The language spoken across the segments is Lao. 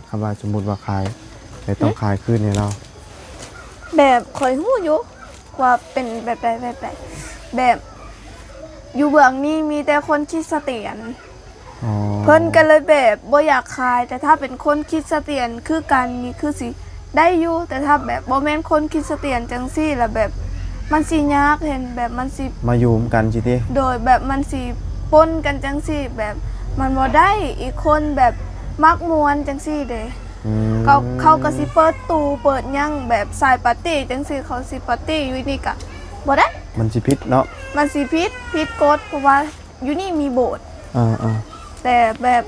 ຄຳວ່າສົມມຸດວ່າຂາຍ ແລ້ວຕ້ອງຂາຍຄືນໃຫ້ລາວ? ແບບຂ້ອຍຮູ້ຢູ່ວ່າເປັນແບບໃດ ແບບໃດ ແບບຢູ່ເບື້ອງນີ້ມີແຕ່ຄົນຄຣິສຕຽນ. ອໍ ເພິ່ນກໍເລີຍແບບບໍ່ຢາກຂາຍ, ແຕ່ຖ້າເປັນຄົນຄຣິສຕຽນຄືກັນນີ້ຄືຊິໄດ້ຢູ່, ແຕ່ຖ້າແບບບໍ່ແມ່ນຄົນຄຣິສຕຽນຈັ່ງຊີ້ ລະແບບມັນຊິຍາກ ເຫັນແບບມັນຊິມາຢູ່ນຳກັນຊີ້ຕິ? ໂດຍ ແບບມັນຊິປົນກັນຈັ່ງຊີ້ ແບບມັນບໍ່ໄດ້, ອີກຄົນແບບມັກມ່ວນຈັ່ງຊີ້ເດ້. ອືມ ເຂົາ ເຂົາກໍຊິເປີດຕູ້ເປີດຫຍັງ ແບບສາຍປາຕີ້ຈັ່ງຊີ້ ເຂົາຊິປາຕີ້ຢູ່ນີ້ກະບໍ່ໄດ້. ມັນຊິຜິດເນາະ? ມັນຊິຜິດ ຜິດກົດ ເພາະວ່າ ຢູ່ນີ້ມີໂບດ. ເອີໆ ແຕ່ແບບ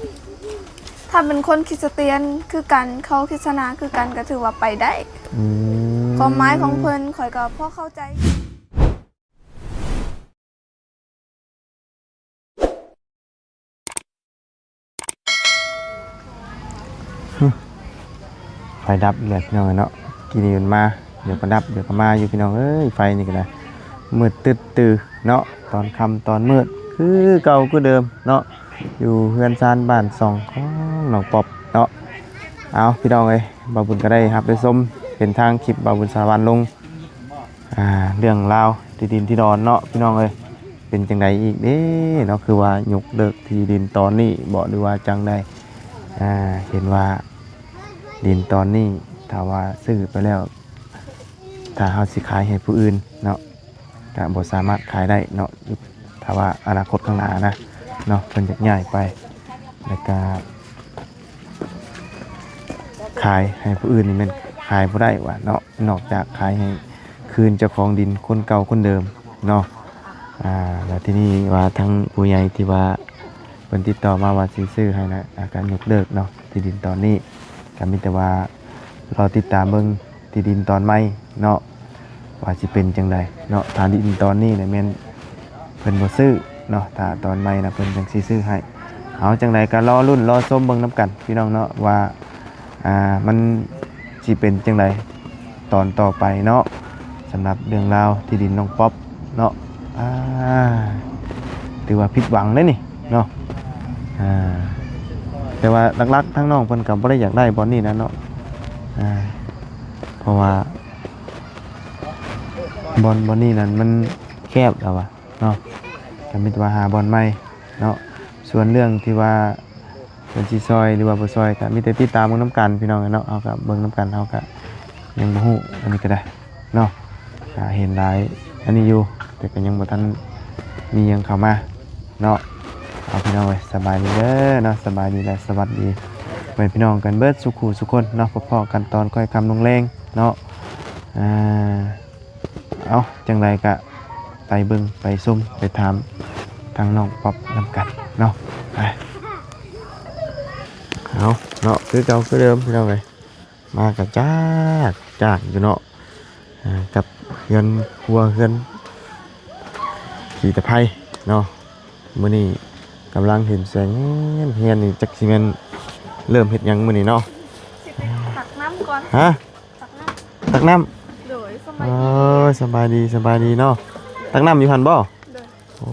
ຖ້າເປັນຄົນຄຣິສຕຽນຄືກັນ ເຂົາຄຣິສຕະນາຄືກັນ ກໍຖືວ່າໄປໄດ້. ອືມ ຄວາມໝາຍຂອງເພິ່ນ ຂ້ອຍກໍພໍເຂົ້າໃຈ. ໄຟດັບອີກແລ້ວພີ່ນ້ອງເອີຍເນາະ, ກີ້ນີ້ມັນມາ ດຽວກໍດັບ ດຽວກໍມາຢູ່ພີ່ນ້ອງເອີຍ. ໄຟນີ້ກໍໄດ້ມືດຕຶດຕື້ເນາະ, ຕອນຄ່ຳຕອນມືດຄືເກົ່າຄືເດີມເນາະ, ຢູ່ເຮືອນຊານບ້ານຊ່ອງຂອງນ້ອງປັອບເນາະ. ເອົາ ພີ່ນ້ອງເອີຍ, ບ່າວບຸນກໍໄດ້ຮັບໄດ້ຊົມເສັ້ນທາງຄລິບບ່າວບຸນສາລະວັນລົງ ອ່າ ເລື່ອງລາວທີ່ດິນທີ່ດອນເນາະ ພີ່ນ້ອງເອີຍ. ເປັນຈັ່ງໃດອີກເດ້ເນາະ, ຄືວ່າຍົກເລີກທີ່ດິນຕອນນີ້ບໍ ຫຼືວ່າຈັ່ງໃດ? ອ່າ ເຫັນວ່າດິນຕອນນີ້ ຖ້າວ່າຊື້ໄປແລ້ວ ຖ້າເຮົາຊິຂາຍໃຫ້ຜູ້ອື່ນເນາະ ກະບໍ່ສາມາດຂາຍໄດ້ເນາະ ຖ້າວ່າອະນາຄົດຂ້າງໜ້ານະເນາະ ເພິ່ນຢາກຍ້າຍໄປ ແລ້ວກະ ຂາຍໃຫ້ຜູ້ອື່ນນີ້ແມ່ນຂາຍບໍ່ໄດ້ວ່າເນາະ, ນອກຈາກຂາຍໃຫ້ຄືນເຈົ້າຂອງດິນຄົນເກົ່າຄົນເດີມເນາະ. ອ່າ ແລ້ວທີນີ້ວ່າທາງຜູ້ໃຫຍ່ທີ່ວ່າເພິ່ນຕິດຕໍ່ມາວ່າຊິຊື້ໃຫ້ນະ ອາ ກະຍົກເລີກເນາະ ທີ່ດິນຕອນນີ້. ກະມີແຕ່ວ່າລໍຕິດຕາມເບິ່ງທີ່ດິນຕອນໃໝ່ເນາະ ວ່າຊິເປັນຈັ່ງໃດເນາະ. ຖ້າດິນຕອນນີ້ນະແມ່ນເພິ່ນບໍ່ຊື້ເນາະ, ຖ້າຕອນໃໝ່ນະເພິ່ນຈັ່ງຊິຊື້ໃຫ້. ເອົາ ຈັ່ງໃດກໍລໍລຸ້ນລໍຊົມເບິ່ງນຳກັນພີ່ນ້ອງເນາະ ວ່າ ອ່າ ມັນຊິເປັນຈັ່ງໃດຕອນຕໍ່ໄປເນາະ, ສຳລັບເລື່ອງລາວທີ່ດິນນ້ອງປັອບເນາະ. ອ່າ ຖືວ່າຜິດຫວັງເດ້ນີ້ເນາະ. ອ່າ ແຕ່ວ່າຫຼັກໆ ທາງນ້ອງເພິ່ນກໍບໍ່ໄດ້ຢາກໄດ້ບ່ອນນີ້ນະເນາະ. ອ່າ ເພາະວ່າບ່ອນ ບ່ອນນີ້ນັ້ນມັນແຄບແລ້ວວ່າເນາະ, ກໍມີແຕ່ວ່າຫາບ່ອນໃໝ່ເນາະ. ສ່ວນເລື່ອງທີ່ວ່າເພິ່ນຊິຊ່ອຍ ຫຼືວ່າບໍ່ຊ່ອຍ ກໍມີແຕ່ຕິດຕາມເບິ່ງນຳກັນພີ່ນ້ອງເອີຍເນາະ. ເຮົາກໍເບິ່ງນຳກັນ ເຮົາກໍຍັງບໍ່ຮູ້ ອັນນີ້ກໍໄດ້ເນາະ. ກໍເຫັນຫຼາຍອັນນີ້ຢູ່ ແຕ່ກໍຍັງບໍ່ທັນມີຫຍັງເຂົ້າມາ ເນາະ. ເອົາ ພີ່ນ້ອງເອີຍ ສະບາຍດີເດີເນາະ, ສະບາຍດີ ແລະ ສະຫວັດດີ ເປັນພີ່ນ້ອງກັນເບິດສູ່ຄູ່ສູ່ຄົນເນາະ. ພໍ້ກັນຕອນຄ່ອຍຄ່ຳລົງແລງເນາະ. ອ່າ ເອົາ ຈັ່ງໃດກະໄປເບິ່ງໄປຊົມໄປຖາມທາງນ້ອງປັອບນຳກັນເນາະ. ໄປ ເອົາເນາະ ຄືເກົ່າຄືເດີມ ພີ່ນ້ອງເອີຍ. ມາກະຈາກຈາກຢູ່ເນາະ ອ່າ ກັບເຮືອນຄົວເຮືອນຂີ້ຕະໄພເນາະ. ມື້ນີ້ກຳລັງເຫັນແສງແຮງໆ ນີ້ ຈັກຊິແມ່ນເລີ່ມເຮັດຫຍັງມື້ນີ້ເນາະ. ຊິໄປຕັກນ້ຳກ່ອນ. ຮະ? ຕັກນ້ຳ. ຕັກນ້ຳ. ໂດຍ ສະບາຍດີ. ເອີ ສະບາຍດີ ສະບາຍດີເນາະ. ຕັກນ້ຳຢູ່ຫັ້ນບໍ່? ໂດຍ. ໂອ້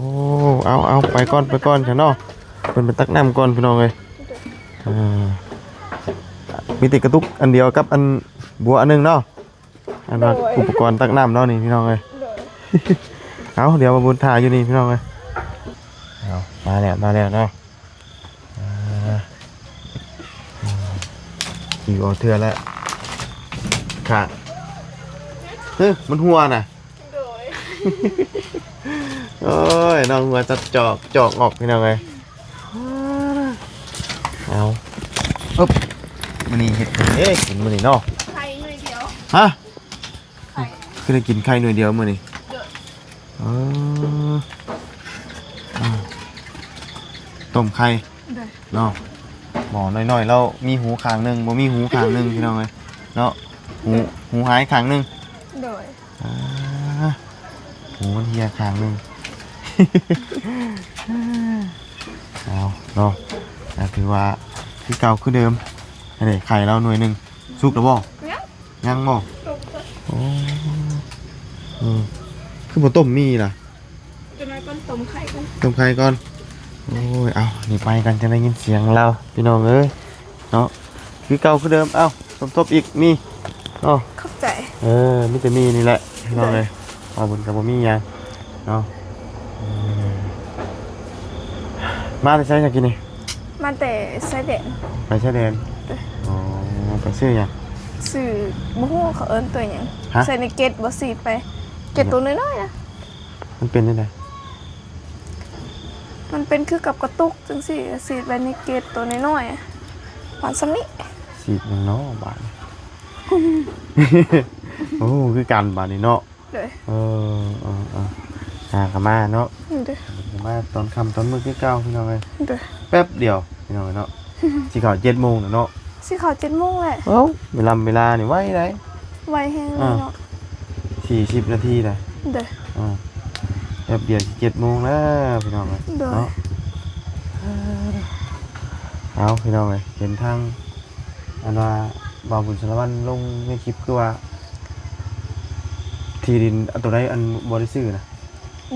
ເອົາ ເອົາ ໄປກ່ອນ ໄປກ່ອນຊະເນາະ. ເພິ່ນໄປຕັກນ້ຳກ່ອນ ພີ່ນ້ອງເອີຍ. ໂດຍ. ເອີ ມີແຕ່ກະຕຸກອັນດຽວກັບອັນບົວອັນໜຶ່ງເນາະ. ອັນວ່າ ໂດຍ ອຸປະກອນຕັກນ້ຳເນາະນີ້ ພີ່ນ້ອງເອີຍ. ໂດຍ. ເອົາ ດຽວມາບຸນຖ້າຢູ່ນີ້ ພີ່ນ້ອງເອີຍ. ເອົາ ມາແລ້ວ ມາແລ້ວເນາະ. ອ່າ ຢູ່ເອົາເທື່ອລະ ຂາດ. ເຮີ ມັນຮົ່ວນະ. ໂດຍ. ໂອ້ຍ ນ້ອງຮົ່ວຈັບຈອກ ຈອກອອກ ພີ່ນ້ອງເອີຍ. ເອົາ ອຶບ ມື້ນີ້ເຮັດຫຍັງເດ້ກິນມື້ນີ້ເນາະ? ໄຂ່ໜ່ວຍດຽວ. ຮະ? ໄຂ່. ຄືໄດ້ກິນໄຂ່ໜ່ວຍດຽວມື້ນີ້? ໂດຍ. ເອີ ອ່າ ຕົ້ມໄຂ່. ໂດຍ. ເນາະ ໝໍ້ນ້ອຍໆ ລາວມີຫູຂ້າງໜຶ່ງ ບໍ່ມີຫູຂ້າງໜຶ່ງ ພີ່ນ້ອງເອີຍເນາະ. ຫູ ຫູຫາຍຂ້າງໜຶ່ງ. ໂດຍ. ອ່າ ຫູມັນເຫ່ຍຂ້າງໜຶ່ງ. ເອົາເນາະ ກໍຖືວ່າຄືເກົ່າຄືເດີມ. ອັນນີ້ໄຂ່ລາວໜ່ວຍໜຶ່ງ ສຸກແລ້ວບໍ່? ຍັງ. ຍັງບໍ່? ໂອ້ ເອີ ຄືບໍ່ຕົ້ມໝີ່ລະ? ຈັກໜ້ອຍກ່ອນ ຕົ້ມໄຂ່ກ່ອນ ຕົ້ມໄຂ່ກ່ອນ. ໂອ້ຍ ເອົາ ນີ້ໄປກັນ ຈັ່ງໄດ້ຍິນສຽງລາວ ພີ່ນ້ອງເອີຍເນາະ. ຄືເກົ່າຄືເດີມ. ເອົ້າ ສົມທົບອີກ ມີເນາະ. ຂອບໃຈ. ເອີ ມີແຕ່ມີນີ້ແຫຼະພີ່ນ້ອງເອີຍ. ໂດຍ. ເວົ້າບຸນກໍບໍ່ມີຫຍັງເນາະ. ອືມ ມາແຕ່ໃສຊະກີ້ນີ້? ມາແຕ່ຊາຍແດນ. ໄປຊາຍແດນ? ໂດຍ. ອໍ ໄປຊື້ຫຍັງ? ຊື້ ບໍ່ຮູ້ເຂົາເອີ້ນຕົວຫຍັງ. ຮະ? ໃສ່ໃນເກັດບໍ່? ສີດໄປ ເກັດໂຕນ້ອຍໆນະ. ມັນເປັນຈັ່ງໃດ? ມັນເປັນຄືກັບກະຕຸກຈັ່ງຊີ້ ສີດໄວ້ໃນເກັດໂຕນ້ອຍໆ ປານສ່ຳນີ້. ສີດຫຍັງເນາະບາດນີ້? ໂອ້ ຄືກັນບາດນີ້ເນາະ. ໂດຍ. ເອີ ເອີ ເອີ ຫາກະມາເນາະ. ໂດຍ. ກະມາຕອນຄ່ຳຕອນມື້ຄືເກົ່າພີ່ນ້ອງເອີຍ. ໂດຍ. ແປັບດຽວພີ່ນ້ອງເອີຍເນາະ. ຊິເຂົ້າເຈັດໂມງແລ້ວເນາະ. ຊິເຂົ້າເຈັດໂມງແລ້ວ. ເອົ້າ ເວລາ ເວລານີ້ໄວໃດ໋. ໄວແຮງເລີຍເນາະ. ອ່າ ສີ່ສິບນາທີນະ. ໂດຍ. ອ່າ ແປັບດຽວຊິເຈັດໂມງແລ້ວພີ່ນ້ອງເອີຍ. ໂດຍ. ເນາະ ເອົາພີ່ນ້ອງເອີຍ ເຫັນທາງ ອັນວ່າບ່າວບຸນສາລະວັນລົງໃນຄລິບ ຄືວ່າທີ່ດິນ ອັນໂຕໃດ ອັນບໍ່ໄດ້ຊື້ນະ?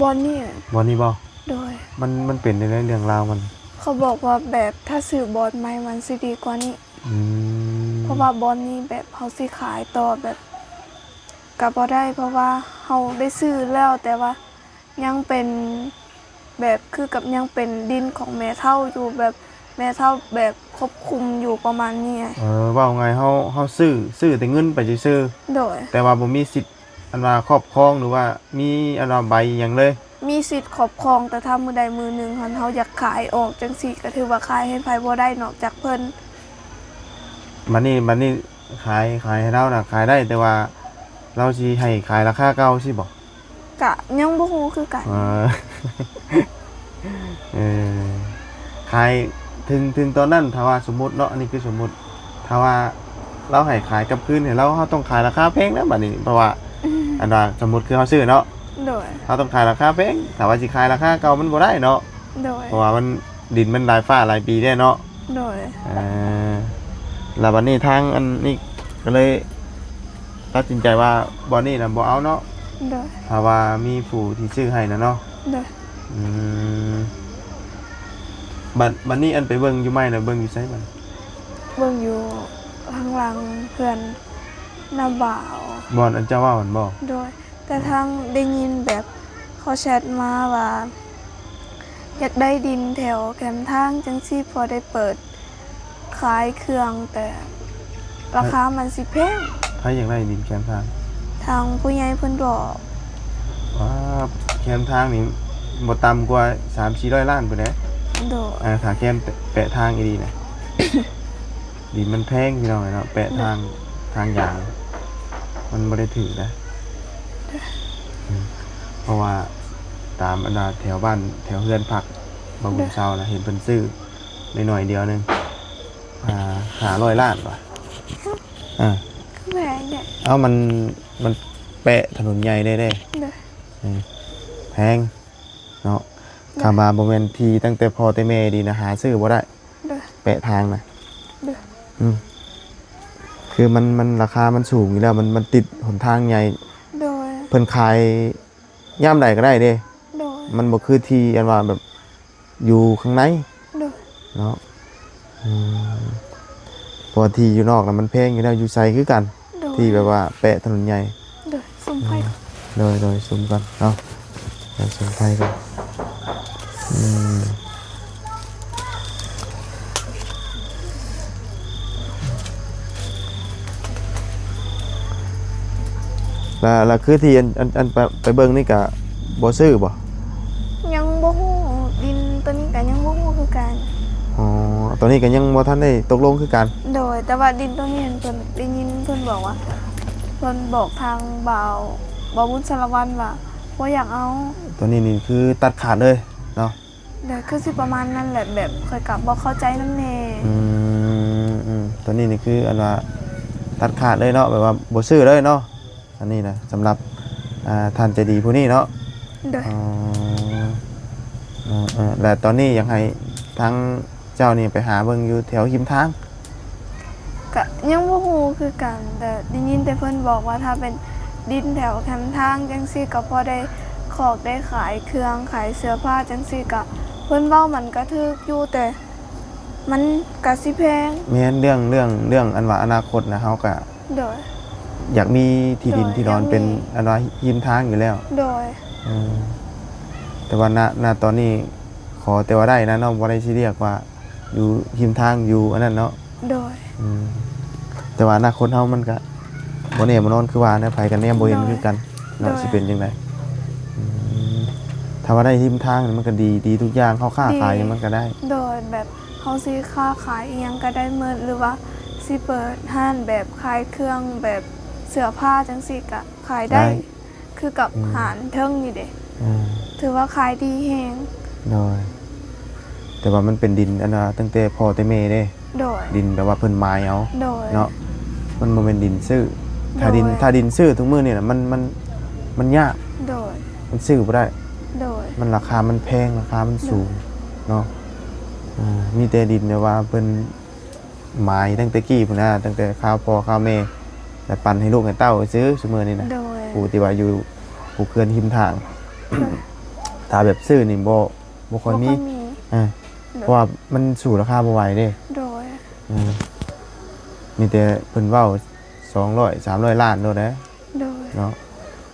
ບ່ອນນີ້. ບ່ອນນີ້ບໍ່? ໂດຍ. ມັນ ມັນເປັນຈັ່ງໃດເລື່ອງລາວມັນ? ເຂົາບອກວ່າແບບຖ້າຊື້ບ່ອນໃໝ່ມັນຊິດີກວ່ານີ້. ອືມ. ເພາະວ່າບ່ອນນີ້ແບບເຮົາຊິຂາຍຕໍ່ແບບກະບໍ່ໄດ້ ເພາະວ່າເຮົາໄດ້ຊື້ແລ້ວ ແຕ່ວ່າຍັງເປັນແບບຄືກັບຍັງເປັນດິນຂອງແມ່ເຖົ້າຢູ່ ແບບແມ່ເຖົ້າແບບຄວບຄຸມຢູ່ປະມານນີ້. ເອີ ເວົ້າງ່າຍ ເຮົາ ເຮົາຊື້ ຊື້ແຕ່ເງິນໄປຊື່ໆ. ໂດຍ. ແຕ່ວ່າບໍ່ມີສິດ ອັນວ່າຄອບຄອງ ຫຼືວ່າມີອັນວ່າໃບຫຍັງເລີຍ? ມີສິດຄອບຄອງ ແຕ່ຖ້າມື້ໃດມື້ໜຶ່ງຫັ້ນເຮົາຢາກຂາຍອອກຈັ່ງຊີ້ ກໍຖືວ່າຂາຍໃຫ້ໃຜບໍ່ໄດ້ນອກຈາກເພິ່ນ. ບັດນີ້ ບັດນີ້ຂາຍ ຂາຍໃຫ້ລາວນະຂາຍໄດ້ ແຕ່ວ່າລາວຊິໃຫ້ຂາຍລາຄາເກົ່າຊີ້ບໍ່? ກະຍັງບໍ່ຮູ້ຄືກັນ. ເອີ ເອີ ຂາຍເຖິງ ເຖິງຕອນນັ້ນ ຖ້າວ່າສົມມຸດເນາະ ອັນນີ້ຄືສົມມຸດ ຖ້າວ່າລາວໃຫ້ຂາຍກັບຄືນໃຫ້ລາວ ເຮົາຕ້ອງຂາຍລາຄາແພງນະບັດນີ້ ເພາະວ່າ ອືມ ອັນວ່າສົມມຸດຄືເຮົາຊື້ເນາະ. ໂດຍ. ເຮົາຕ້ອງຂາຍລາຄາແພງ ຖ້າວ່າຊິຂາຍລາຄາເກົ່າມັນບໍ່ໄດ້ເນາະ. ໂດຍ. ເພາະວ່າມັນ ດິນມັນຫຼາຍຟ້າຫຼາຍປີແດ່ເນາະ. ໂດຍ. ເອີ ແລ້ວບັດນີ້ທາງອັນນີ້ກໍເລີຍຕັດສິນໃຈວ່າບ່ອນນີ້ນະບໍ່ເອົາເນາະ. ໂດຍ. ຖ້າວ່າມີຜູ້ທີ່ຊື້ໃຫ້ນະເນາະ. ໂດຍ. ອືມ ບັດ ບັດນີ້ອັນໄປເບິ່ງຢູ່ໃໝ່ນະ ເບິ່ງຢູ່ໃສບັດ? ເບິ່ງຢູ່ທາງຫຼັງເຮືອນນ້າບ່າວ. ບ່ອນອັນເຈົ້າເວົ້າຫັ້ນບໍ່? ໂດຍ. ແຕ່ທາງໄດ້ຍິນແບບເຂົາແຊັດມາວ່າ ຢາກໄດ້ດິນແຖວແຄມທາງຈັ່ງຊີ້ ພໍໄດ້ເປີດຂາຍເຄື່ອງ ແຕ່ລາຄາມັນຊິແພງ. ໃຜຢາກໄດ້ດິນແຄມທາງ? ທາງຜູ້ໃຫຍ່ເພິ່ນບອກ. ວ້າ ແຄມທາງນີ້ບໍ່ຕ່ຳກວ່າສາມສີ່ຮ້ອຍລ້ານພຸ້ນແຫຼະ. ໂດຍ. ອ່າ ຖ້າແຄມແປະທາງອີ່ຫຼີນະ. ດິນມັນແພງພີ່ນ້ອງເອີຍເນາະ ແປະທາງ ໂດຍ ທາງຢາງ ມັນບໍ່ໄດ້ຖືກນະ. ໂດຍ. ອືມ ເພາະວ່າຕາມອັນວ່າແຖວບ້ານແຖວເຮືອນພັກບ່າວບຸນເຊົານະ ເຫັນເພິ່ນຊື້ໜ້ອຍໆດຽວໜຶ່ງ ອ່າ ຫ້າຮ້ອຍລ້ານວ່າ. ຮະ? ອ່າ ຄືແພງແທ້? ເອົ້າ ມັນ ມັນແປະຖະໜົນໃຫຍ່ເດ້. ໂດຍ. ເອີ ແພງເນາະ. ໂດຍ. ຄຳວ່າບໍ່ແມ່ນທີ່ຕັ້ງແຕ່ພໍ່ແຕ່ແມ່ດີນະ ຫາຊື້ບໍ່ໄດ້. ໂດຍ. ແປະທາງນະ. ໂດຍ. ອືມ ຄືມັນ ມັນລາຄາມັນສູງຢູ່ແລ້ວ ມັນ ມັນຕິດຫົນທາງໃຫຍ່. ໂດຍ. ເພິ່ນຂາຍຍາມໃດກໍໄດ້ເດ້. ໂດຍ. ມັນບໍ່ຄືທີ່ອັນວ່າແບບຢູ່ຂ້າງໃນ. ໂດຍ. ເນາະ. ອືມ ເພາະວ່າທີ່ຢູ່ນອກນະມັນແພງຢູ່ແລ້ວ ຢູ່ໃສຄືກັນ. ໂດຍ. ທີ່ແບບວ່າແປະຖະໜົນໃຫຍ່. ໂດຍ. ສຸມໄຟ. ໂດຍ ໂດຍ ສຸມກ່ອນເນາະ ໄປສຸມໄຟກ່ອນ. ອືມ ແລ້ວ ແລ້ວຄືທີ່ອັນ ອັນ ອັນໄປ ໄປເບິ່ງນີ້ກະບໍ່ຊື້ບໍ່? ຍັງບໍ່ຮູ້ ດິນໂຕນີ້ກະຍັງບໍ່ຮູ້ຄືກັນ. ອໍ ໂຕນີ້ກະຍັງບໍ່ທັນໄດ້ຕົກລົງຄືກັນ. ໂດຍ. ແຕ່ວ່າດິນໂຕນີ້ເພິ່ນໄດ້ຍິນເພິ່ນບອກວ່າ ເພິ່ນບອກທາງບ່າວ ບ່າວບຸນສາລະວັນວ່າບໍ່ຢາກເອົາ. ໂຕນີ້ນີ້ຄືຕັດຂາດເລີຍເນາະ. ໂດຍ. ຄືຊິປະມານນັ້ນແຫຼະ ແບບຂ້ອຍກະບໍ່ເຂົ້າໃຈນຳແດ່. ອືມ ອືມ ໂຕນີ້ນີ້ຄືອັນວ່າຕັດຂາດເລີຍເນາະ ແບບວ່າບໍ່ຊື້ເລີຍເນາະ. ອັນນີ້ນະ ສຳລັບ ອ່າ ທ່ານໃຈດີຜູ້ນີ້ເນາະ. ໂດຍ. ອໍ ເອີ ແລະຕອນນີ້ຢາກໃຫ້ທາງເຈົ້ານີ້ໄປຫາເບິ່ງຢູ່ແຖວຮິມທາງ. ກະຍັງບໍ່ຮູ້ຄືກັນ ແຕ່ໄດ້ຍິນແຕ່ເພິ່ນບອກວ່າ ຖ້າເປັນດິນແຖວແຄມທາງຈັ່ງຊີ້ ກະພໍໄດ້ຄອກໄດ້ຂາຍເຄື່ອງ ຂາຍເສື້ອຜ້າຈັ່ງຊີ້ ກະເພິ່ນເວົ້າມັນກະຖືກຢູ່ ແຕ່ ມັນກະຊິແພງ. ແມ່ນ ເລື່ອງ ເລື່ອງ ເລື່ອງອັນວ່າອະນາຄົດນະ ເຮົາກະ ໂດຍ ຢາກມີທີ່ດິນ ໂດຍ ທີ່ດອນ ຢາກມີ ເປັນອັນວ່າຮິມທາງຢູ່ແລ້ວ. ໂດຍ ເອີ ແຕ່ວ່າ ນະ ນະຕອນນີ້ ຂໍແຕ່ວ່າໄດ້ນະເນາະ ບໍ່ໄດ້ຊິລຽກວ່າຢູ່ຮິມທາງ ຢູ່ອັນນັ້ນເນາະ. ໂດຍ ອືມ ແຕ່ວ່າອະນາຄົດເຮົາມັນກະບໍ່ແນ່ບໍ່ນອນ ຄືວ່ານະ ໃຜກະແນມບໍ່ເຫັນ ໂດຍ ຄືກັນເນາະ. ໂດຍ ຊິເປັນຈັ່ງໃດ? ອືມ ຖ້າວ່າໄດ້ລິມທາງນີ້ມັນກະດີ ດີທຸກຢ່າງ ເຮົາຄ້າຂາຍ ດີ ຫຍັງມັນກະໄດ້. ໂດຍ ແບບເຮົາຊິຄ້າຂາຍອີ່ຫຍັງກະໄດ້ໝົດ ຫຼືວ່າຊິເປີດຮ້ານແບບຂາຍເຄື່ອງແບບເສື້ອຜ້າຈັ່ງຊີ້ກະຂາຍໄດ້ ໄດ້ ຄືກັບ ອືມ ຮ້ານເທິງນີ້ເດ. ອືມ ຖືວ່າຂາຍດີແຮງ. ໂດຍ ແຕ່ວ່າມັນເປັນດິນອັນວ່າຕັ້ງແຕ່ພໍ່ແຕ່ແມ່ເດ້. ໂດຍ ດິນແບບວ່າເພິ່ນໝາຍເອົາ ໂດຍ ເນາະ ມັນບໍ່ແມ່ນດິນຊື້. ໂດຍ ຖ້າດິນ ຖ້າດິນຊື້ທຸກມື້ນີ້ນະ ມັນ ມັນ ມັນຍາກ. ໂດຍ ມັນຊື້ບໍ່ໄດ້. ໂດຍ ມັນລາຄາມັນແພງ ລາຄາມັນສູງ ໂດຍ ເນາະ. ເອີ ມີແຕ່ດິນແບບວ່າເພິ່ນ ໝາຍຕັ້ງແຕ່ກີ້ພຸ້ນນະ ຕັ້ງແຕ່ຄາວພໍ່ຄາວແມ່ ແລ້ວປັນໃຫ້ລູກໃຫ້ເຕົ້າຊື່ ຊຸມື້ນີ້ນະ. ໂດຍ ຜູ້ທີ່ວ່າຢູ່ ຜູ້ເຮືອນຮິມທາງ ໂດຍ ຖ້າແບບຊື້ນີ້ບໍ່ ບໍ່ຄ່ອຍມີ ບໍ່ຄ່ອຍມີ ເອີ ໂດຍ ເພາະວ່າມັນສູ້ລາຄາບໍ່ໄຫວເດ້. ໂດຍ ເອີ ມີແຕ່ເພິ່ນເວົ້າສອງຮ້ອຍ ສາມຮ້ອຍລ້ານໂລດແຫຼະ. ໂດຍ ເນາະ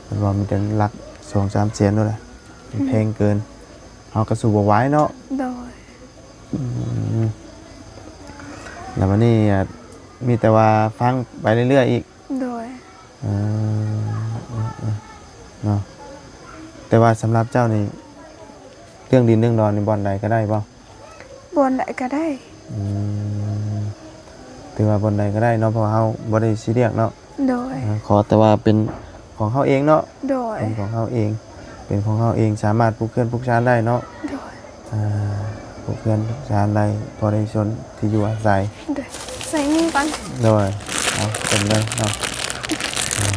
ເພິ່ນເວົ້າມີແຕ່ຫຼັກສອງສາມແສນໂລດແຫຼະ ມັນ ອືມ ແພງເກີນ ເຮົາກະສູ້ບໍ່ໄຫວເນາະ. ໂດຍ ອືມ ແລ້ວບາດນີ້ ອາ ມີແຕ່ວ່າຟັງໄປເລື້ອຍໆອີກ. ໂດຍ ເອີ ເນາະ ແຕ່ວ່າສຳລັບເຈົ້ານີ້ ເລື່ອງດິນເລື່ອງດອນນີ້ ບ່ອນໃດກະໄດ້ບໍ່? ບ່ອນໃດກະໄດ້. ອືມ ຖືວ່າບ່ອນໃດກະໄດ້ເນາະ ເພາະວ່າເຮົາບໍ່ໄດ້ຊີຣຽສເນາະ. ໂດຍ ເອີ ຂໍແຕ່ວ່າເປັນຂອງເຮົາເອງເນາະ. ໂດຍ ເປັນຂອງເຮົາເອງ ເປັນຂອງເຮົາເອງ ສາມາດປຸກເຮືອນປຸກຊານໄດ້ເນາະ. ໂດຍ ອ່າ ປຸກເຮືອນປຸກຊານໄດ້ ພໍໄດ້ຊົນທີ່ຢູ່ອາໄສ. ໂດຍ ໃສ່ນີ້ກ່ອນ. ໂດຍ ເອົາເປັນເລີຍເນາະ. ອ່າ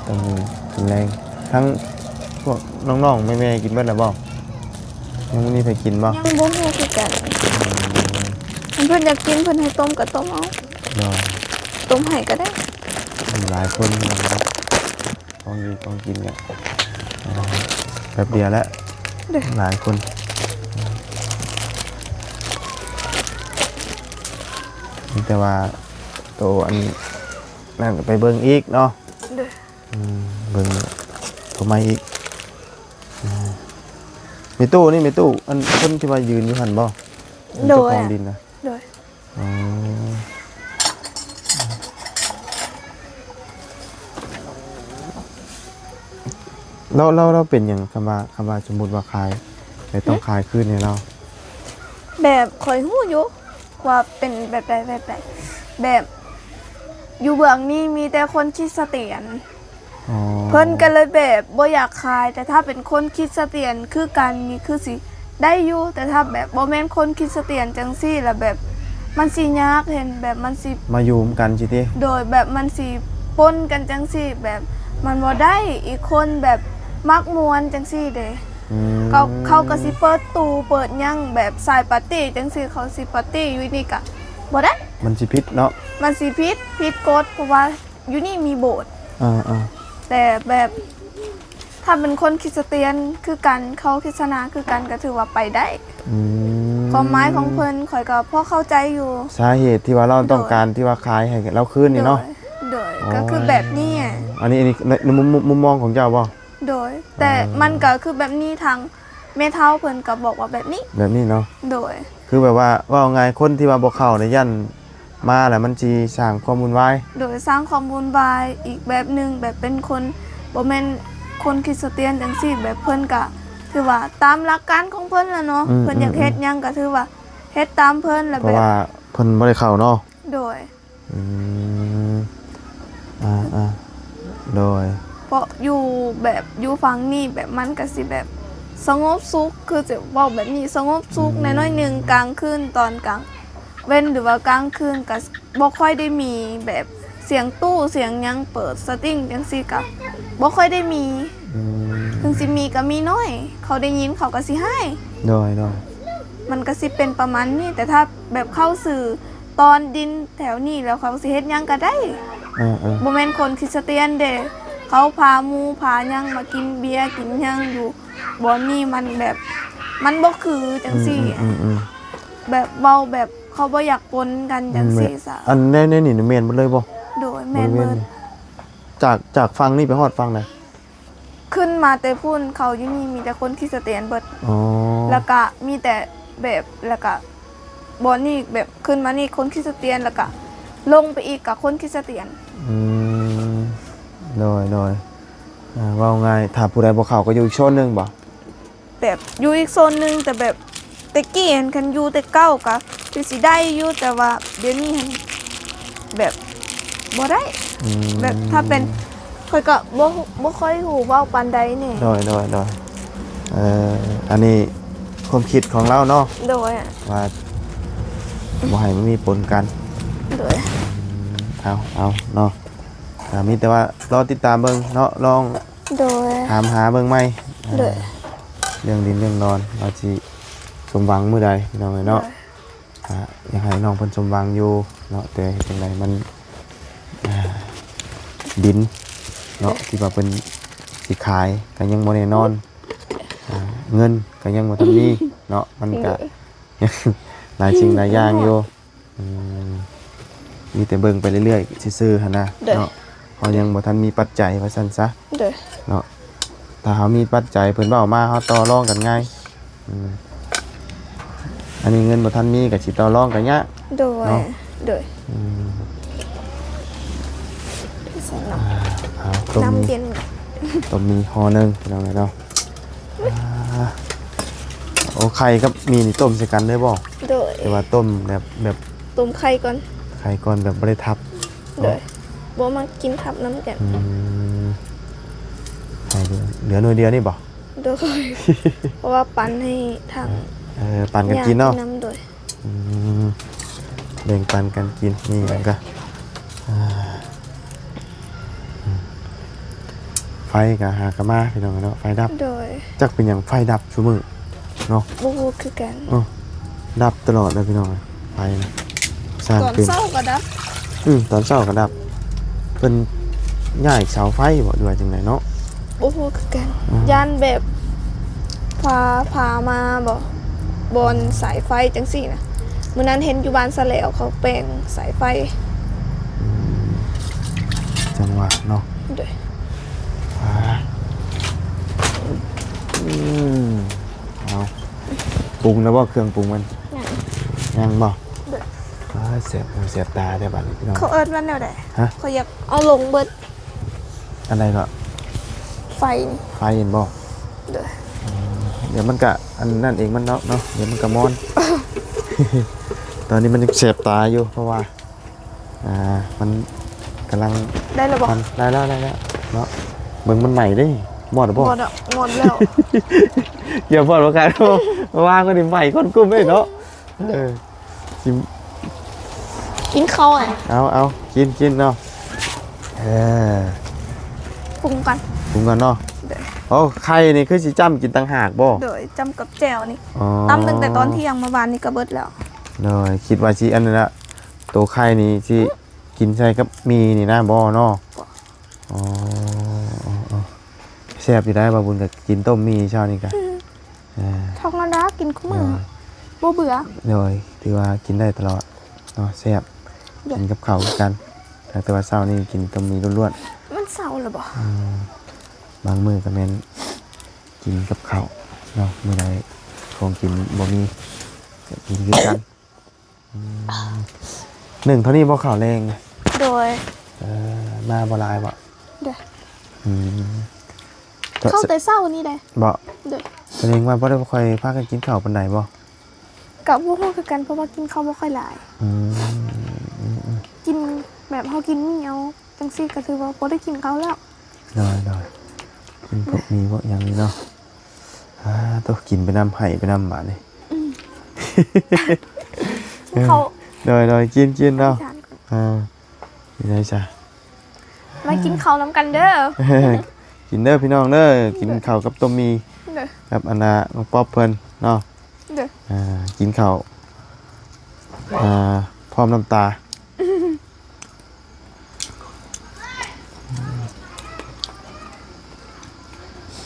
ຕ້ອງກິນແລງ ທັງພວກນ້ອງໆ ແມ່ໆ ກິນເບິດແລ້ວບໍ່? ຍັງບໍ່ມີໃຜກິນບໍ່? ຍັງບໍ່ຮູ້ຄືກັນ. ອືມ ຄັນເພິ່ນຢາກກິນ ເພິ່ນໃຫ້ຕົ້ມກະຕົ້ມເອົາ. ໂດຍ ຕົ້ມໃຫ້ກະໄດ້. ມີຫຼາຍຄົນເນາະ ຂອງຢູ່ຂອງກິນກະ ອ່າ ແປັບດຽວແຫຼະ. ໂດຍ ຫຼາຍຄົນ ມີແຕ່ວ່າໂຕອັນນັ້ນກະໄປເບິ່ງອີກເນາະ. ໂດຍ ອືມ ເບິ່ງໂຕໃໝ່ອີກ. ອ່າ ແມ່ຕູ້ນີ້ ແມ່ຕູ້ ອັນຄົນທີ່ວ່າຢືນຢູ່ຫັ້ນບໍ່? ໂດຍ ເຈົ້າຂອງດິນນະ. ໂດຍ ອໍ ແລ້ວ ແລ້ວ ແລ້ວເປັນຫຍັງ ຄຳວ່າ ຄຳວ່າສົມມຸດວ່າຂາຍ ແລ້ວຕ້ອງ ຫື ຂາຍຄືນໃຫ້ລາວ? ແບບຂ້ອຍຮູ້ຢູ່ວ່າເປັນແບບໃດ ແບບໃດ ແບບຢູ່ເບື້ອງນີ້ມີແຕ່ຄົນຄຣິດສະຕຽນ. ອໍ ເພິ່ນກະເລີຍແບບບໍ່ຢາກຂາຍ ແຕ່ຖ້າເປັນຄົນຄຣິດສະຕຽນຄືກັນນີ້ຄືຊິໄດ້ຢູ່ ແຕ່ຖ້າແບບບໍ່ແມ່ນຄົນຄຣິດສະຕຽນຈັ່ງຊີ້ ລະແບບມັນຊິຍາກ ເຫັນແບບມັນຊິ ມາຢູ່ນຳກັນຊີ້ຕິ. ໂດຍ ແບບມັນຊິປົນກັນຈັ່ງຊີ້ ແບບມັນບໍ່ໄດ້ ອີກຄົນແບບມັກມ່ວນຈັ່ງຊີ້ເດ. ອືມ ເຂົາ ເຂົາກະຊິເປີດຕູ້ເປີດຫຍັງ ແບບສາຍປາຕີ້ຈັ່ງຊີ້ ເຂົາຊິປາຕີ້ຢູ່ນີ້ກະບໍ່ໄດ້. ມັນຊິຜິດເນາະ ມັນຊິຜິດ ຜິດກົດ ເພາະວ່າ ຢູ່ນີ້ມີໂບດ. ເອີ ເອີ ແຕ່ແບບ ຖ້າເປັນຄົນຄຣິດສະຕຽນຄືກັນ ເຂົາຄຣິດສະຕຽນຄືກັນ ກະຖືວ່າໄປໄດ້. ອືມ ຄວາມໝາຍຂອງເພິ່ນ ຂ້ອຍກະພໍເຂົ້າໃຈຢູ່. ສາເຫດທີ່ວ່າລາວຕ້ອງການ ໂດຍ ທີ່ວ່າຂາຍໃຫ້ລາວຄືນນີ້ເນາະ. ໂດຍ ໂດຍ ອໍ ກະຄືແບບນີ້. ອັນນີ້ ອັນນີ້ໃນ ໃນມຸມ ມຸມມອງຂອງເຈົ້າບໍ່? ໂດຍ ແຕ່ ເອີ ມັນກະຄືແບບນີ້ ທາງແມ່ເຖົ້າເພິ່ນກະບອກວ່າແບບນີ້ ແບບນີ້ເນາະ. ໂດຍ ຄືແບບວ່າ ເວົ້າງ່າຍ ຄົນທີ່ວ່າບໍ່ເຂົ້ານີ້ ຢ້ານມາແລ້ວມັນຊິສ້າງຄວາມວຸ່ນວາຍ. ໂດຍ ສ້າງຄວາມວຸ່ນວາຍອີກແບບໜຶ່ງ ແບບເປັນຄົນ ບໍ່ແມ່ນຄົນຄຣິດສະຕຽນຈັ່ງຊີ້ ແບບເພິ່ນກະຖືວ່າຕາມຫຼັກການຂອງເພິ່ນລະເນາະ. ອືມ ເພິ່ນຢາກເຮັດ ອືມ ຫຍັງກະຖືວ່າເຮັດຕາມເພິ່ນລະ ເພາະ ແບບ ວ່າເພິ່ນບໍ່ໄດ້ເຂົ້າເນາະ. ໂດຍ ອືມ ອ່າໆ ໂດຍ ເພາະຢູ່ແບບ ຢູ່ຝັ່ງນີ້ແບບມັນກະຊິແບບສະຫງົບສຸກ ຄືຈະເວົ້າແບບນີ້ ສະຫງົບສຸກ ອືມ ແດ່ໜ້ອຍໜຶ່ງ ກາງຄືນ ຕອນກາງເວັນ ຫຼືວ່າກາງຄືນກະບໍ່ຄ່ອຍໄດ້ມີແບບສຽງຕູ້ສຽງຫຍັງເປີດສະຕິງຈັ່ງຊີ້ກະບໍ່ຄ່ອຍໄດ້ມີ. ອືມ ເຖິງຊິມີກະມີໜ້ອຍ ເຂົາໄດ້ຍິນເຂົາກະຊິຮ້າຍ. ໂດຍ ໂດຍ ມັນກະຊິເປັນປະມານນີ້ ແຕ່ຖ້າແບບເຂົ້າຊື່ ຕອນດິນແຖວນີ້ແລ້ວ ເຂົາຊິເຮັດຫຍັງກະໄດ້. ເອີໆ ບໍ່ແມ່ນຄົນຄຣິດສະຕຽນເດ້ ເຂົາພາໝູ່ພາຫຍັງມາກິນເບຍກິນຫຍັງຢູ່ບ່ອນນີ້ ມັນແບບ ມັນບໍ່ຄືຈັ່ງຊີ້. ອືມໆ ແບບເວົ້າແບບເຂົາບໍ່ຢາກປົນກັນຈັ່ງຊີ້ຊະ. ອັນແນວນີ້ແມ່ນເບິດເລີຍບໍ່? ໂດຍ ແມ່ນເບິດ. ຈາກ ຈາກຝັ່ງນີ້ໄປຮອດຝັ່ງໃດ? ຂຶ້ນມາແຕ່ພຸ້ນ ເຂົາຢູ່ນີ້ມີແຕ່ຄົນຄຣິສຕຽນເບິດ. ອໍ ແລ້ວກະມີແຕ່ແບບ ແລ້ວກະບ່ອນນີ້ແບບຂຶ້ນມານີ້ຄົນຄຣິສຕຽນ ແລ້ວກະລົງໄປອີກກະຄົນຄຣິສຕຽນ. ອືມ ໂດຍ ໂດຍ. ອ່າ ເວົ້າງ່າຍ ຖ້າຜູ້ໃດບໍ່ເຂົ້າກໍຢູ່ອີກໂຊນໜຶ່ງບໍ່? ແບບຢູ່ອີກໂຊນໜຶ່ງ ແຕ່ແບບແຕ່ກີ້ຫັ້ນ ຄັນຢູ່ແຕ່ເກົ່າກະຄືຊິໄດ້ຢູ່ ແຕ່ວ່າດຽວນີ້ຫັ້ນແບບບໍ່ໄດ້. ອືມ ແບບຖ້າເປັນ ຂ້ອຍກໍບໍ່ ບໍ່ຄ່ອຍຮູ້ເວົ້າປານໃດນີ້. ໂດຍ ໂດຍ ໂດຍ. ເອີ ອັນນີ້ຄວາມຄິດຂອງລາວເນາະ. ໂດຍ. ວ່າບໍ່ໃຫ້ມັນມີປົນກັນ. ໂດຍ. ອືມ ເອົາ ເອົາເນາະ. ອ່າ ມີແຕ່ວ່າລໍຕິດຕາມເບິ່ງເນາະ ລອງ ໂດຍ ຖາມຫາເບິ່ງໃໝ່. ໂດຍ. ເລື່ອງດິນເລື່ອງດອນ ວ່າຊິສົມຫວັງມື້ໃດ ພີ່ນ້ອງເອີຍເນາະ. ໂດຍ. ອ່າ ຢາກໃຫ້ນ້ອງເພິ່ນສົມຫວັງຢູ່ເນາະ ແຕ່ເຮັດຈັ່ງໃດມັນ ອ່າ ດິນເນາະ ໂດຍ ທີ່ວ່າເພິ່ນຊິຂາຍກໍຍັງບໍ່ແນ່ນອນ. ອ່າ ເງິນກໍຍັງບໍ່ທັນມີເນາະ ມັນກໍ ໂດຍ ຍັງຫຼາຍສິ່ງຫຼາຍຢ່າງຢູ່. ອືມ ມີແຕ່ເບິ່ງໄປເລື້ອຍໆຊື່ໆຫັ້ນນະ ໂດຍ ເນາະ. ເຮົາຍັງບໍ່ທັນມີປັດໄຈວ່າຊັ້ນຊະ. ໂດຍ. ເນາະ ຖ້າເຮົາມີປັດໄຈ ເພິ່ນເວົ້າມາ ເຮົາຕໍ່ລອງກັນງ່າຍ. ອືມ ອັນນີ້ເງິນບໍ່ທັນມີກໍຊິຕໍ່ລອງກັນຍາກ. ໂດຍ ເນາະ. ໂດຍ. ອືມ ໃສ່ນ້ຳ ອ່າ ເອົາຕົ້ມ ນ້ຳເຢັນ ຕົ້ມໝີ່ຫໍ່ໜຶ່ງ ພີ່ນ້ອງເອີຍເນາະ. ອ່າ ໂອ້ ໄຂ່ກັບໝີ່ນີ້ຕົ້ມໃສ່ກັນເລີຍບໍ່? ໂດຍ. ແຕ່ວ່າຕົ້ມແບບ ແບບຕົ້ມໄຂ່ກ່ອນ ໄຂ່ກ່ອນ ແບບບໍ່ໄດ້ທັບ. ໂດຍ. ບໍ່ມັກກິນທັບນຳກັນ. ອືມ ໄຂ່ເຫຼືອໜ່ວຍດຽວນີ້ບໍ່? ໂດຍ. ເພາະວ່າປັນໃຫ້ທາງ ເອີ ປັນກັນກິນເນາະ. ຍ່າກິນນຳ. ໂດຍ. ອືມ ແບ່ງປັນກັນກິນ. ນີ້ມັນກະ ອ່າ ອືມ ໄຟກະຫາກະມາ ພີ່ນ້ອງເນາະ ໄຟດັບ. ໂດຍ. ຈັກເປັນຫຍັງໄຟດັບຊຸມື້ເນາະ ບໍ່ຮູ້ຄືກັນ. ເອີ ດັບຕະຫຼອດເລີຍ ພີ່ນ້ອງ ໄຟນະ. ສ້າງ ຕອນເຊົ້າກໍດັບ. ອືມ ຕອນເຊົ້າກໍດັບ. ເພິ່ນຍ້າຍເສົາໄຟບໍ່ ຫຼືວ່າຈັ່ງໃດເນາະ? ບໍ່ຮູ້ຄືກັນ. ອືມ ຢ້ານແບບຟ້າຜ່າມາບໍ່ ບ່ອນສາຍໄຟຈັ່ງຊີ້ນະ. ມື້ນັ້ນເຫັນຢູ່ບ້ານສະແຫຼວເຂົາແປງສາຍໄຟ. ອືມ ຈັ່ງວ່າເນາະ. ໂດຍ. ອ່າ ອືມ ເອົາ ປຸງແລ້ວບໍ່ ເຄື່ອງປຸງມັນ? ຍັງ. ຍັງບໍ່? ໂດຍ. ອ່າ ແສບຫູແສບຕາແທ້ບາດນີ້ ພີ່ນ້ອງ. ເຂົາເອີ້ນວ່າແນວໃດ? ຮະ? ຂ້ອຍຢາກເອົາລົງເບິດ. ອັນໃດເກາະ? ໄຟນີ້. ໄຟເຫັນບໍ່? ໂດຍ. ອືມ ດຽວມັນກະອັນນັ້ນເອງມັນເນາະ ເນາະ ດຽວມັນກະມອນ. ຕອນນີ້ມັນຍັງແສບຕາຢູ່ ເພາະວ່າ ອ່າ ມັນກຳລັງ ໄດ້ແລ້ວບໍ່? ໄດ້ແລ້ວ ໄດ້ແລ້ວເນາະ. ເບິ່ງມັນໄໝ້ເດ້. ມອດແລ້ວບໍ່? ມອດແລ້ວ ມອດແລ້ວ. ຢ່າມອດບໍ່ຄັກ ວາງໄວ້ນີ້ໄໝ້ຄົນກຸ້ມເດ້ເນາະ. ເອີ ກິນ ກິນເຂົ້າ. ເອົາ ເອົາ ກິນ ກິນເນາະ. ເອີ ປຸງກ່ອນ ປຸງກ່ອນເນາະ. ໂດຍ. ໂອ້ ໄຂ່ນີ້ຄືຊິຈ້ຳກິນຕ່າງຫາກບໍ່? ໂດຍ ຈ້ຳກັບແຈ່ວນີ້. ອໍ ຕຳຕັ້ງແຕ່ຕອນທ່ຽງ ມື້ວານນີ້ກໍເບິດແລ້ວ. ໂດຍ. ຄິດວ່າຊິອັນນັ້ນລະ ໂຕໄຂ່ນີ້ຊິ ອືມ ກິນໃສ່ກັບໝີ່ນີ້ນະ ບໍ່ເນາະ? ອໍ ແຊບຢູ່ໄດ໋. ບ່າວບຸນກໍກິນຕົ້ມໝີ່ເຊົ້ານີ້ກະ ອືມ ອ່າ ທອງລະດາກິນຄູ່ມື້ ບໍ່ເບື່ອ. ໂດຍ. ຖືວ່າກິນໄດ້ຕະຫຼອດເນາະ ແຊບ. ໂດຍ. ກິນກັບເຂົ້າຄືກັນ ແຕ່ວ່າເຊົ້ານີ້ກິນຕົ້ມໝີ່ລ້ວນໆ. ມັນເຊົ້າແລ້ວບໍ່? ອືມ ບາງມື້ກໍແມ່ນກິນກັບເຂົ້າເນາະ ມື້ໃດຂອງກິນບໍ່ມີກໍກິນຄືກັນ. ອືມ ໜຶ້ງເທົ່ານີ້ບໍ່ ເຂົ້າແລງ? ໂດຍ. ເອີ ມາບໍ່ຫຼາຍບໍ່? ໂດຍ. ອືມ ເຂົ້າແຕ່ເຊົ້ານີ້ເດ້. ບໍ່? ໂດຍ. ສະແດງວ່າບໍ່ໄດ້ ບໍ່ຄ່ອຍພາກັນກິນເຂົ້າປານໃດບໍ່? ກໍບໍ່ຮູ້ຄືກັນ ເພາະວ່າກິນເຂົ້າບໍ່ຄ່ອຍຫຼາຍ. ອືມ ອືມ ອືມ ກິນແບບເຮົາກິນໝີ່ເອົາຈັ່ງຊີ້ ກໍຖືວ່າບໍ່ໄດ້ກິນເຂົ້າແລ້ວ. ໂດຍ ໂດຍ. ກິນພວກໝີ່ພວກຫຍັງນີ້ເນາະ. ອ່າ ໂຕ ກິນໄປນຳ ໄຫ້ໄປນຳບາດນີ້. ອືມ ກິນເຂົ້າ. ໂດຍ ໂດຍ. ກິນ ກິນເນາະ. ອ່າ ນີ້ໄດ໋ຊະ ມາກິນເຂົ້ານຳກັນເດີ. ກິນເດີພີ່ນ້ອງເດີ ກິນເຂົ້າກັບຕົ້ມໝີ່ ເດີ ກັບອັນນ່າ ນ້ອງປັອບເພິ່ນເນາະ. ເດີ. ອ່າ ກິນເຂົ້າ ອ່າ ພ້ອມນ້ຳຕາ.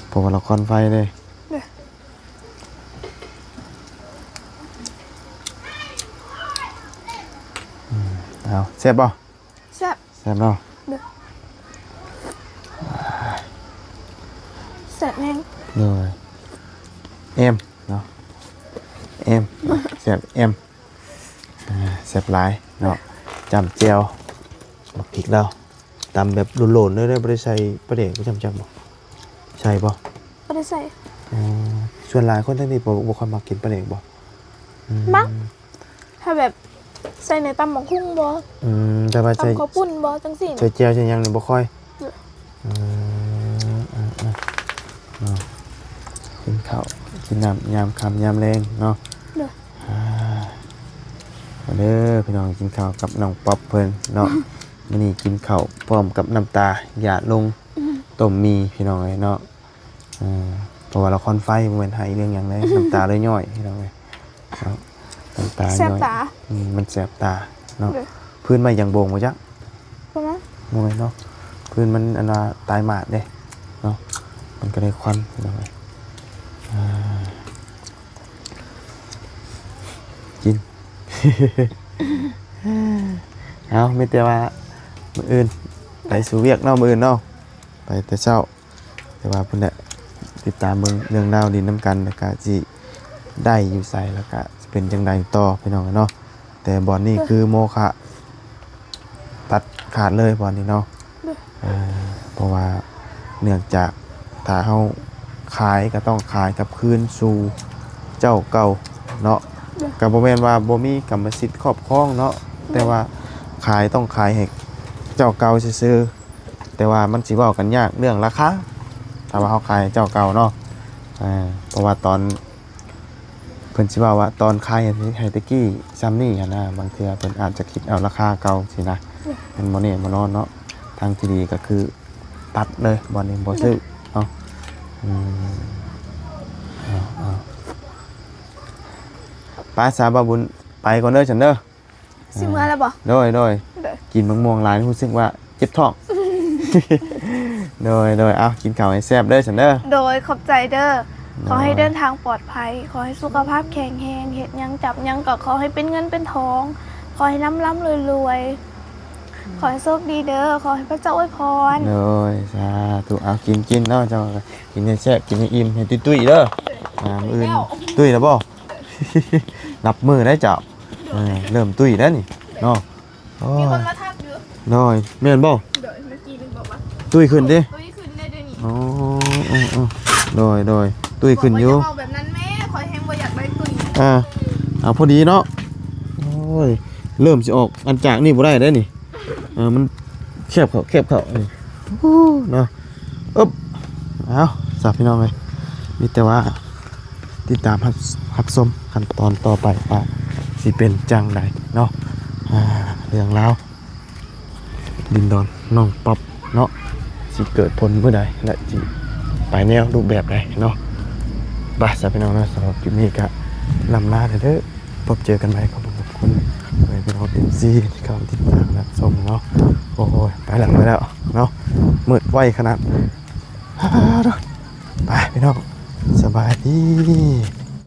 ເພາະວ່າລະຄອນໄຟເດ້. ເດ້. ອື ເອົາ ແຊບບໍ່? ແຊບ ແຊບເນາະ ໂດຍ ແຊບແຮງ ໂດຍ ແອມເນາະ ແອມ ແຊບແອມ ອ່າ ແຊບຫຼາຍເນາະ ຈ້ຳແຈ່ວ ໝາກພິກລາວ ຕຳແບບໂລນໆເລີຍ ບໍ່ໄດ້ໃສ່ປາແດກບໍ່ ຈ້ຳຈັກບໍ່? ໃສ່ບໍ່? ບໍ່ໄດ້ໃສ່ ອໍ ສ່ວນຫຼາຍຄົນທາງນີ້ບໍ່ ບໍ່ຄ່ອຍມັກກິນປາແດກບໍ່? ອືມ ມັກ ຖ້າແບບໃສ່ໃນຕຳບັກຫຸ່ງບໍ່ ອືມ ແຕ່ວ່າໃສ່ ຕຳເຂົ້າປຸ້ນບໍ່ ຈັ່ງຊີ້ ໃສ່ແຈ່ວໃສ່ຫຍັງນີ້ບໍ່ຄ່ອຍ ເອີ ເອີ ເອີ ເນາະ ກິນເຂົ້າກິນນ້ຳຍາມຄ່ຳຍາມແລງເນາະ ໂດຍ ອ່າ ມາເດີພີ່ນ້ອງ ກິນເຂົ້າກັບນ້ອງປັອບເພິ່ນເນາະ ມື້ນີ້ກິນເຂົ້າພ້ອມກັບນ້ຳຕາຫຍາດລົງ ອືມ ຕົ້ມໝີ່ພີ່ນ້ອງເອີຍເນາະ ເອີ ເພາະວ່າລະຄອນໄຟ ບໍ່ແມ່ນໄຫ້ເລື່ອງຫຍັງເລີຍ ນ້ຳຕາເລີຍຍ້ອຍພີ່ນ້ອງເອີຍເນາະ ນ້ຳຕາ ແສບຕາ ອືມ ມັນແສບຕາເນາະ ໂດຍ ພື້ນໄມ້ຢາງໂບງບໍ່ຈັກ ປະມານ ບໍ່ແມ່ນເນາະ ພື້ນມັນອັນວ່າຕາຍໝາດເດ້ເນາະ ມັນກໍໄດ້ຄວັນພີ່ນ້ອງເອີຍ ອ່າ ກິນ ເອົາ ມີແຕ່ວ່າມື້ອື່ນໄປສູ່ວຽກເນາະ ມື້ອື່ນເນາະ ໄປແຕ່ເຊົ້າ ແຕ່ວ່າພຸ້ນແຫຼະ ຕິດຕາມເບິ່ງເລື່ອງລາວຫຼິ້ນນຳກັນ ແລ້ວກະຊິໄດ້ຢູ່ໃສ ແລ້ວກະຊິເປັນຈັ່ງໃດຕໍ່ພີ່ນ້ອງເນາະ ແຕ່ບ່ອນນີ້ຄືໂມຄະ ຕັດຂາດເລີຍບ່ອນນີ້ເນາະ ເອີ ເພາະວ່າເນື່ອງຈາກຖ້າເຮົາຂາຍກໍຕ້ອງຂາຍກັບຄືນສູ່ເຈົ້າເກົ່າເນາະ ກໍບໍ່ແມ່ນວ່າບໍ່ມີກຳມະສິດຄອບຄອງເນາະ ແຕ່ວ່າຂາຍຕ້ອງຂາຍໃຫ້ເຈົ້າເກົ່າຊື່ໆ ແຕ່ວ່າມັນຊິເວົ້າກັນຍາກເລື່ອງລາຄາ ຖ້າວ່າເຮົາຂາຍໃຫ້ເຈົ້າເກົ່າເນາະ ເພາະວ່າຕອນ ເພິ່ນຊິເວົ້າວ່າຕອນຂາຍໃຫ້ແຕ່ກີ້ຊ່ຳນີ້ຫັ້ນນະ ບາງເທື່ອເພິ່ນອາດຈະຄິດເອົາລາຄາເກົ່າຊີ້ນະ ມັນບໍ່ແນ່ບໍ່ນອນເນາະ ທາງທີ່ດີກໍຄືຕັດເລີຍ ບ່ອນນີ້ບໍ່ຊື້ເນາະ ອືມ ເອົາ ເອົາ ໄປຊະ ບ່າວບຸນ ໄປກ່ອນເດີຊັ້ນເດີ ຊິເມືອແລ້ວບໍ່? ໂດຍ ໂດຍ ໂດຍ ກິນໝາກມ່ວງຫຼາຍຮູ້ສຶກວ່າເຈັບທ້ອງ ໂດຍ ໂດຍ ເອົາ ກິນເຂົ້າໃຫ້ແຊບເດີຊັ້ນເດີ ໂດຍ ຂອບໃຈເດີ ໂດຍ ຂໍໃຫ້ເດີນທາງປອດໄພ ຂໍໃຫ້ສຸຂະພາບແຂງແຮງ ເຮັດຫຍັງຈັບຫຍັງກໍຂໍໃຫ້ເປັນເງິນເປັນທອງ ຂໍໃຫ້ລ່ຳໆລວຍໆ ຂໍໃຫ້ໂຊກດີເດີ ຂໍໃຫ້ພະເຈົ້າອວຍພອນ ໂດຍ ສາທຸ ເອົາ ກິນ ກິນເນາະ ເຈົ້າ ກິນໃຫ້ແຊບ ກິນໃຫ້ອີ່ມ ໃຫ້ຕຸ້ຍໆເດີ ອ່າ ມື້ອື່ນ ຕຸ້ຍແລ້ວບໍ່? ນັບມື້ໄດ້ເຈົ້າ ເອີ ເລີ່ມຕຸ້ຍແລ້ວນີ້ເນາະ ໂອ້ຍ ມີຄົນມາທັກຢູ່ ໂດຍ ແມ່ນບໍ່? ໂດຍ ເມື່ອກີ້ນີ້ບອກວ່າ ຕຸ້ຍຂຶ້ນຕິ ຕຸ້ຍຂຶ້ນແລ້ວດຽວນີ້ ອໍ ໂດຍ ໂດຍ ຕຸ້ຍຂຶ້ນຢູ່ ບອກວ່າຢ່າເວົ້າແບບນັ້ນແມ້ ຂ້ອຍແຮງບໍ່ຢາກໄດ້ຕຸ້ຍ ອ່າ ເອົາ ພໍດີເນາະ ໂອ້ຍ ເລີ່ມຊິອອກອັນຈາກນີ້ບໍ່ໄດ້ເດ້ນີ້ ເອີ ມັນແຄບເຂົ້າ ແຄບເຂົ້ານີ້ ໂອ້ ເນາະ ອຶບ ເອົາ ສາ ພີ່ນ້ອງເອີຍ ມີແຕ່ວ່າຕິດຕາມຮັບ ຮັບຊົມຂັ້ນຕອນຕໍ່ໄປວ່າຊິເປັນຈັ່ງໃດເນາະ ອ່າ ເລື່ອງລາວດິນດອນນ້ອງປັອບເນາະ ຊິເກີດຜົນມື້ໃດ ແລະ ຊິໄປແນວຮູບແບບໃດເນາະ ໄປ ສາ ພີ່ນ້ອງເນາະ ສຳລັບຄລິບນີ້ກະລ່ຳລາເດີ ພົບເຈີກັນໃໝ່ ຂອບຄຸນ ຂອບຄຸນ ພໍ່ແມ່ພີ່ນ້ອງ ເອັຟຊີ ທີ່ເຂົ້າມາຕິດຕາມຮັບຊົມເນາະ ໂອ້ຍ ໄປແລ້ວ ໄປແລ້ວເນາະ ມືດໄວຂະໜາດ ໄປພີ່ນ້ອງ ສະບາຍດີ.